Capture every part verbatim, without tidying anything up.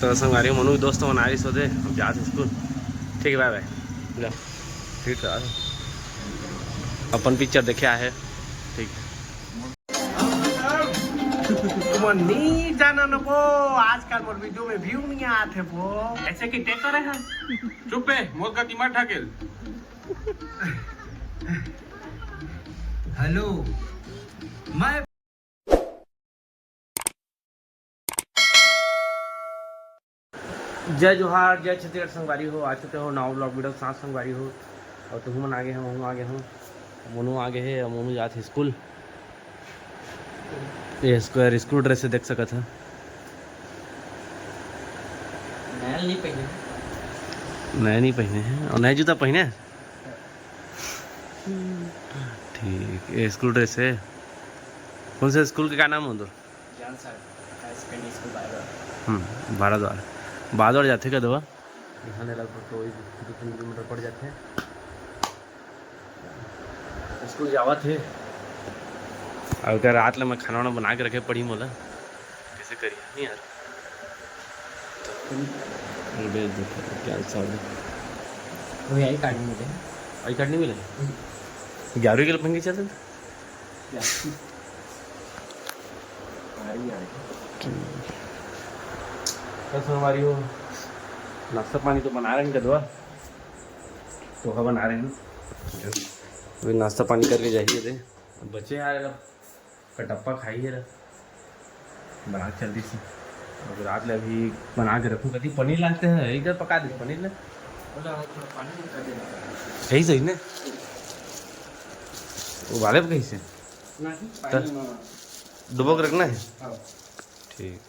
तो संगवारी, मनु के दोस्त मन आइस होते, अब जात स्कूल। ठीक है, बाय बाय। जा। ठीक है। अपन पिक्चर देखे आए हे। ठीक। तुमन नहीं जाना न वो, आजकल मोर वीडियो में व्यू नहीं आते वो। ऐसे कि टेक करे हैं। चुप बे, मोर का दिमाग ढकेल। हेलो, मैं जय जोहार, जय छत्तीसगढ़ संगवारी हो। आ चुके हो नवा vlog video के साथ संगवारी हो। और तुम मन आगे हो, मनु आगे हो, मनु आगे है और मनु जात है स्कूल। ये स्कूल, स्कूल ड्रेस है, देख सकत है। नया नहीं पहने। नया नहीं पहने हैं और नया जूता पहने हैं। ठीक, ये स्कूल ड्रेस है। कौन से स्कूल के का नाम है उधर? ज्ञान सागर हायर सेकेंडरी स्कूल बारह। हम्म, बारह द्वार। बारह द्वार जाथे का दवा? यहाँ ले लगभग तो वही दो तीन किलोमीटर पड़ जाथे। स्कूल जावत हे। अउ का रात ले मैं खाना वाना बना के रखे पड़ी मोला। कैसे करी? नहीं यार। ये भेज दो, क्या साहब? वो आई कार्ड नहीं मिले। आई कार्ड नहीं मिले? ग्यारहवीं के लिए पंगे चलते थे? क्या? आ रही, आ रही। बस हमारी वो नाश्ता पानी तो बना रहे हैं कदवा, पोहा बना रहे हैं। अभी नाश्ता पानी करके जाइए दे। बच्चे आ रहे, कटप्पा खाई है रे। बना के चल दी सी। अब रात ले अभी बना के रखूँ, कति पनीर लाते हैं, इधर पका दे पनीर ले। सही, सही ने? उबाले पे कहीं से? नहीं, तो पानी में। डुबो के रखना है? हाँ। ठीक।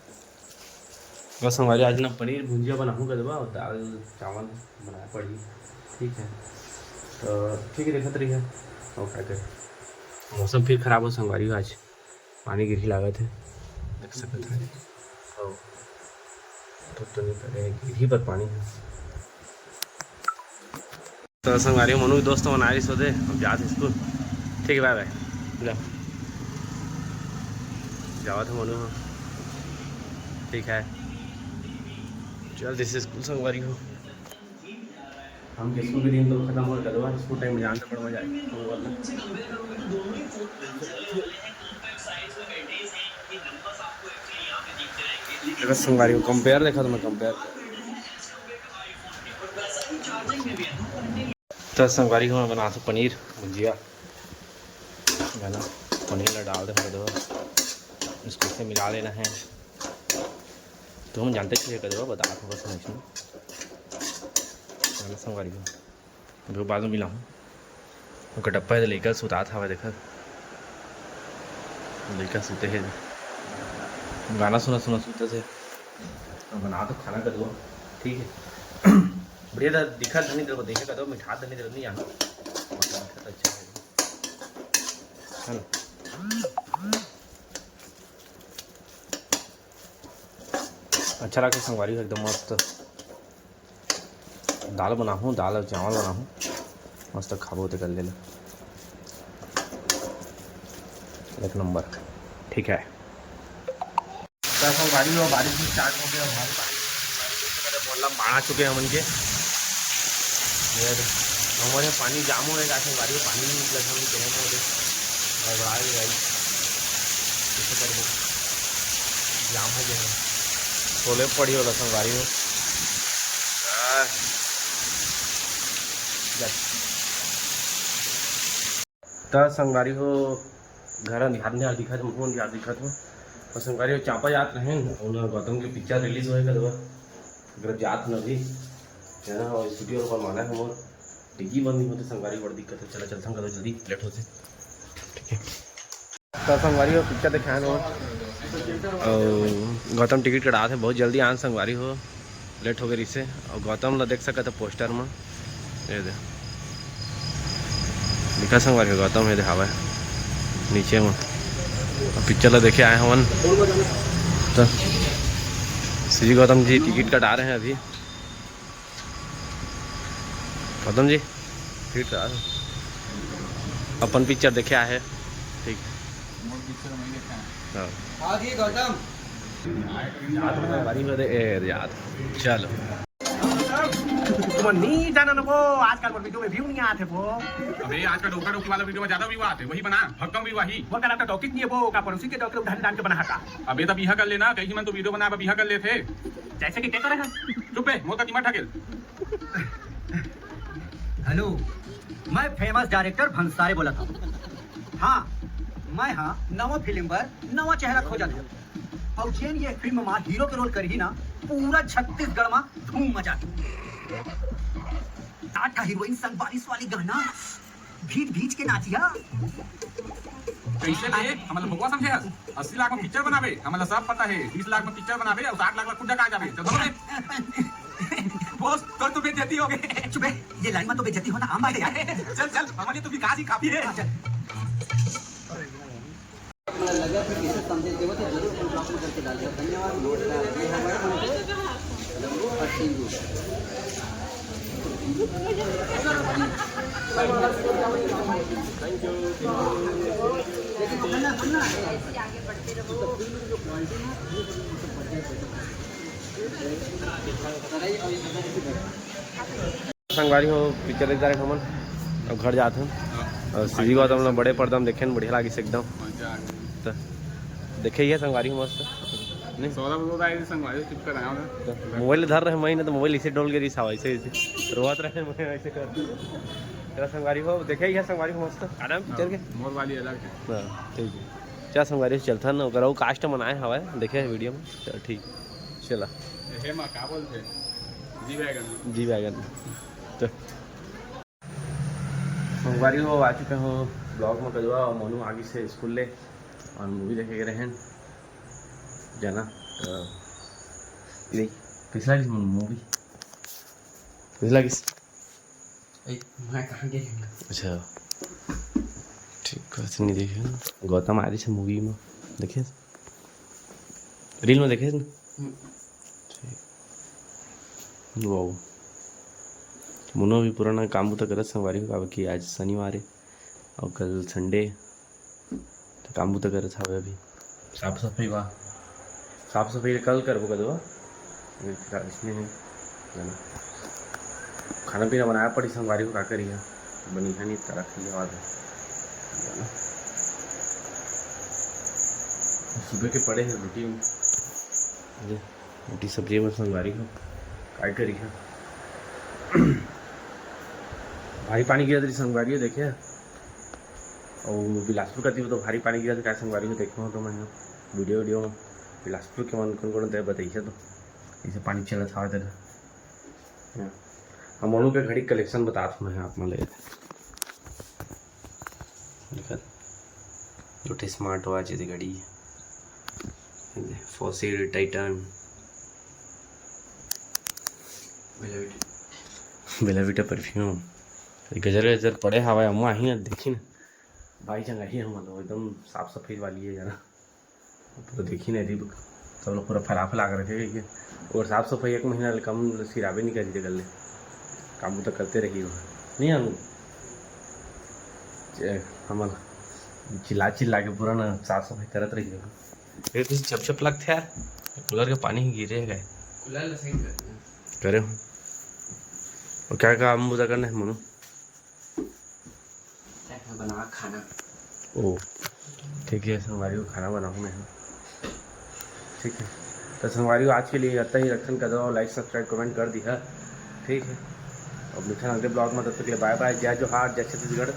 बस हमारे आज ना पनीर भुंजिया बनाहूँ कदवा और दाल चावल बनाए पड़ी। ठीक है, तो ठीक है, देखत रहिए। और क्या करें, मौसम फिर खराब हो संगवारी हो आज। पानी गिरही लागत है, देख सकत है। और तो, तो नहीं पड़े, गिरही पर पानी है। तो संगवारी, मनु के दोस्त मन आइस होते, अब जात स्कूल। ठीक है, बाय बाय। जा। जावत है मनु। ठीक है, चल जैसे स्कूल संगवारी हो। हम के स्कूल के दिन तो खत्म हो गया, स्कूल टाइम में जान से बड़ मजा आए। देखो संगवारी हो, कंपेयर देखा तो मैं कंपेयर। तो संगवारी हो, मैं बनात हूँ पनीर भुजिया, है ना? पनीर ला डाल दे, दो इसको से मिला लेना है। तो हम जानते चलिए कर दो, बता दो बस मैं इसमें, है ना संगवारी हो। अभी बाद में मिला हूँ। ओकर डब्बा है, लइका सुतात हवय, देखत लइका सुते हे, गाना सुना सुना सुते थे। अब बना तो खाना कर दो, ठीक है। बढ़िया था, दिखा धनी तेरे को, देखे का तो मिठा धनी तेरे को नहीं आना, मतलब अच्छा है, है ना? अच्छा रखे संगवारी हो, एकदम मस्त। दाल बनाहूँ, दाल और चावल बनाहूँ, मस्त खाबो तेकर ले ले। एक नंबर, ठीक है। तो संगवारी हो, बारिश भी स्टार्ट हो गया, भारी बारिश, बोलना मारा चुके हैं हमन के। ये हमारे पानी जाम हो गया, संगवारी हो, पानी नहीं निकला था, हम कह रहे थे, गड़बड़ा गई गाड़ी, कैसे कर दो, जाम हो गया है। सोले पड़ी वाला संगवारी हो। त संगवारी हो, घर अंधियार अंधियार दिखत हे, मुहूं अंधियार दिखत हे। और संगवारी हो, चांपा जात रहेन, और गौतम के पिक्चर रिलीज होए कदवा, अगर जात न भी, है ना, और स्टूडियो पर माना है मोर, डिग्गी बंद नहीं होते संगवारी, बड़ दिक्कत है। चला चलथन कदवा, जल्दी लेट होते। ठीक है। तो संगवारी हो, पिक्चर देखे आन हो। और गौतम टिकट कटात हे, बहुत जल्दी आन संगवारी हो, लेट हो गए रिसे। और गौतम ला देख सकत हे पोस्टर में, ये दे लिखा संगवारी हो, गौतम ये दे हावय नीचे में। और पिक्चर ला देखे आए हवन, तो सीजी गौतम जी टिकट कटा रहे हैं अभी। गौतम जी, ठीक है, अपन पिक्चर देखे आए हैं। ठीक। मोर पिक्चर मैं देखा है। हाँ। हाँ जी, गौतम। याद हो, बारी में दे, ए, याद। चलो। तुम नहीं जाना ना वो, आजकल वो वीडियो में व्यू नहीं आते वो। अबे, आजकल डोका डोकी वाला वीडियो में ज्यादा व्यू आते, वही बना, भक्कम व्यू वही। वो करा तो टॉकिक नहीं है वो, का पड़ोसी के डॉक्टर उधार डाल के बना का। अबे, तब यह कर लेना, कहीं मन तो वीडियो बना, अब यह कर लेते। जैसे कि क्या करे हैं? चुप बे, मोर का दिमाग ठकेल। हेलो, मैं फेमस डायरेक्टर भंसारे बोला था। हाँ, मैं हाँ नवा फिल्म बर नवा चेहरा खोजत हूँ। अउ जेन ये फिल्म मा हीरो के रोल करही ना, पूरा छत्तीसगढ़ मा धूम मचा दे। टाटा हीरोइन संग बारिश वाली गाना, भीज भीज के नाचिया। कैसे बे? हमला भगवा समझे हस? अस्सी लाख में पिक्चर बनाबे, हमला सब पता है। बीस लाख में पिक्चर बनाबे और साठ लाख में खुद डका जाबे। चल भाग बे। बॉस, तोर तो बेइज्जती हो गई। चुप बे, ये लाइन में तो बेइज्जती होना आम बात है यार। चल चल, हमारे तो विकास ही काफी है। हाँ, चल। लगा कि कैसे संदेश देवत है, जरूर अपने ब्लॉग में करके डालिए। धन्यवाद। नमस्कार, ये हमारे लंबू और सिंधु। संगवारी हो, पिक्चर देख डारे हमन, अब घर जात हन। हाँ। और सीधी बात, हम लोग बड़े पर्दा में देखे न, बढ़िया लागिस एकदम। मजा आ गया। तो देखे ही है संगवारी हो, मस्त। नहीं? सौरभ रोज आए थे संगवारी, चुप कर रहा हूँ। तो मोबाइल धर रहे मैं, ना तो मोबाइल इसे डोल के रिस आवा, ऐसे, ऐसे रोवत रहे मैं, ऐसे कर। तेरा संगवारी हो, देखे ही है संगवारी हो, मस्त। का नाम पिक्चर के? मोर वाली अलग है। हाँ, ठीक है। चल संगवारी हो, चलथन ना, ओकर अउ कास्ट मन आए हवय, देखे हैं वीडियो में। चल ठीक, चला। हे माँ, का बोलते हैं? G wagon. G wagon. तो संगवारी हो, आ चुके हो ब्लॉग में कजवा और मोनू आगे से स्कूल ले और मूवी देखे गए रहन जाना। तो ये कैसा लगी मूवी? कैसा लगी? ए, मैं कहाँ गए हैं? अच्छा, ठीक है, नहीं देखे ना। गौतम आ रही से मूवी में, देखे? रील में देखे ना? हम्म। ठीक। वाओ। मोनू भी पुराना काम बुता करत संगवारी हो, काबर कि आज शनिवार है और कल संडे है, तो काम बुता करत हवे अभी। साफ सफाई बा, साफ सफाई कल करबो कदवा, अभी फिलहाल इसमें है, है ना? खाना पीना बनाया पड़ी संगवारी हो, का करी है, बनी है नहीं, तरह की आवाज है, है ना? सुबह के पड़े हैं रूटीन। रोटी सब्जी में संगवारी हो, काय करी है? भारी पानी गिरत रही संगवारी हो, देखे? और बिलासपुर का दिन तो भारी पानी गिरत रही, काय संगवारी हो, देखे हो तो मैं वीडियो, वीडियो में बिलासपुर के मन कौन कौन दे बताइए तो, इसे पानी चलत हवा तेरा। हम मोनू के घड़ी कलेक्शन बतात हूँ मैं आप मन ले। देखत, दो ठे स्मार्ट वॉच, ये घड़ी, फॉसिल, टाइटन, बेलाविटा परफ्यूम, गजर गजर पड़े हवाए, अम्मा ही ना देखी ना, भाई चंगाही हम लोग एकदम साफ सफाई वाली है जाना। पूरा देखी ना, अभी सब लोग पूरा फैला फैला के रखे गए और साफ सफाई एक महीना ले कम सिराबे नहीं करी कर ले, काम तो करते रही हो, नहीं आनू? जे हमन चिल्ला चिल्ला के पूरा ना साफ सफाई करत रही हो। ये तो चप चप लगथे यार, कूलर के पानी ही गिरे गए। कूलर ला सही कर दे। करे हो। और क्या काम बुता करना है मोनू? बना खाना। ओ, ठीक है संगवारी हो, खाना बनाऊँ मैं। ठीक है, तो संगवारी हो, आज के लिए इतना ही। रखन कर दो, लाइक सब्सक्राइब कमेंट कर दिया, ठीक है। अब मिलथन अगले ब्लॉग में, तब तक के लिए बाय बाय, जय जोहार, जय छत्तीसगढ़।